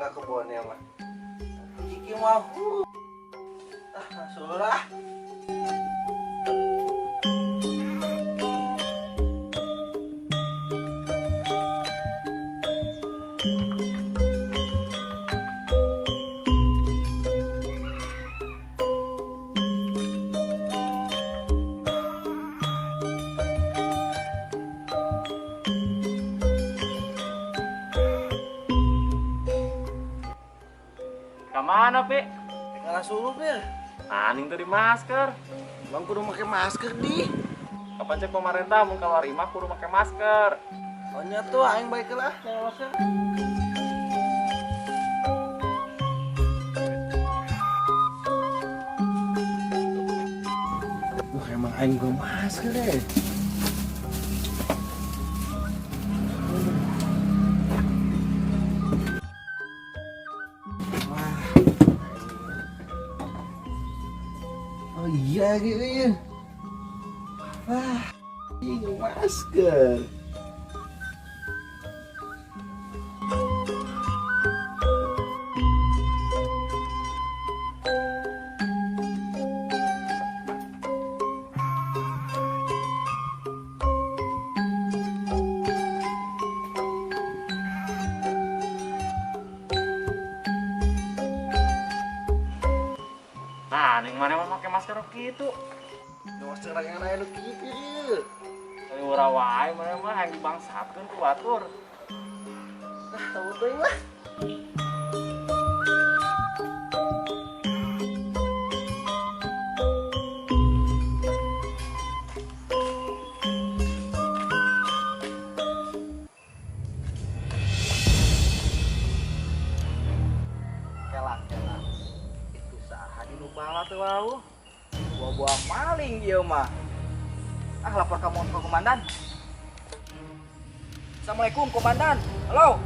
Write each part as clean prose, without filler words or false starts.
Kebonnya mah iki mah ah surah. Mana, Pi? Ngalah suluh, Pir. Aning tuh di masker. Bang kudu make masker di. Kapan cek pemerintah mun keluar imah kudu make masker. Oh nya tuh aing baik lah masker. Wah, emang aing gua masker deh. Oh iya gitu ya. Wah, ini masker. Nah, ning mana mah pakai masker gitu. Masker yang lain gitu. Tapi ora wae mana mah hayang dibangsatkeun ku batur. Ah, tahu teuing lah. Kela-kela. Itu saha di nu bala teh wau. Buah-buah maling ieu mah. Ah, lapor kamu ke komandan. Assalamualaikum komandan. Halo.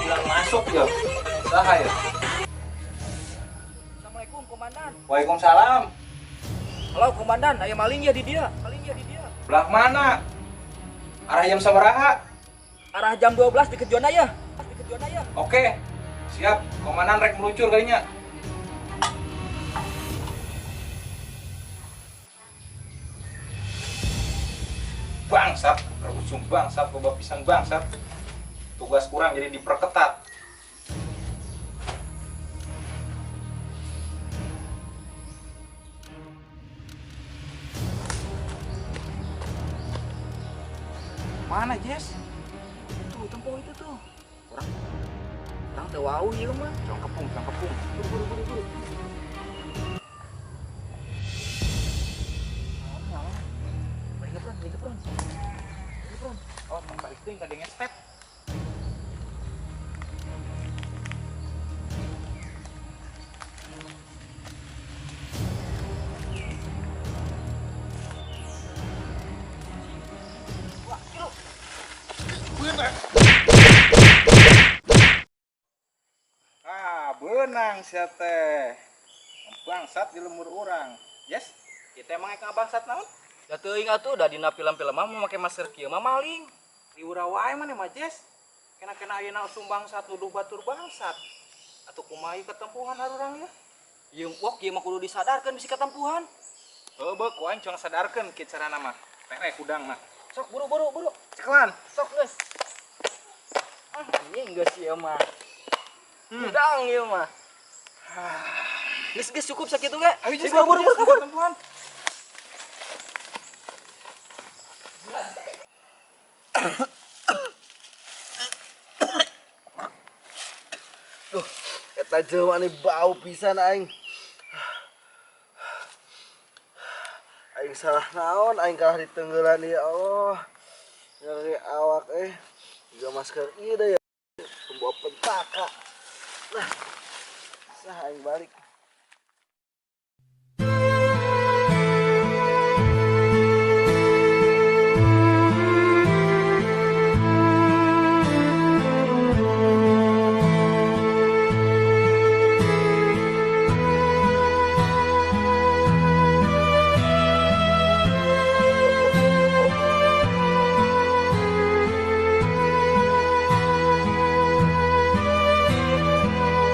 Bilang masuk ya. Saha ya? Assalamualaikum komandan. Waalaikumsalam. Halo komandan, aya maling ya di dia. Maling ya di dia. Belah mana? Arah jam sabaraha? Arah jam 12 di Kejona ya. Di Kejona ya. Oke. Siap, komandan rek meluncur kalinya. Bangsat, usum bangsat, loba pisan bangsat. Tugas kurang jadi diperketat. Mana, Jess? Tuh, tempo itu tuh. Orang teu wau ieu mah. Cong kepung, cong kepung. Buru, buru, buru. Bro. Oh, tong tarik teuing ka denge step. Ah, benang sia teh. Bangsat di lemur urang. Yes, kita emang eka bangsat naon? Da teuing atuh da dina film-film mah make masker kieu mah maling. Diura wae maneh mah, Jess. Kena-kena ayeuna usum bangsat nuduh batur bangsat. Atuh kumaha ieu ketempuhan arurang ieu? Ieu wok ieu mah kudu disadarkeun bisi katempuhan. Heuh beuh ku aing cuang sadarkeun kieu carana mah. Tereh hudangna. Sok buru buru buru. Cekelan. Sok geus. Ah, anjing geus ieu mah. Hudang ieu mah. Geus geus cukup sakitu ge. Ayo Geus, buru buru buru kabur. Tempuhan. Duh, eta jelema nih bau pisan aing. Aing salah naon, aing kalah ditenggelan ya Allah. Nyeri awak juga masker ieu da ya. Pembawa pentaka. Nah, sah aing balik.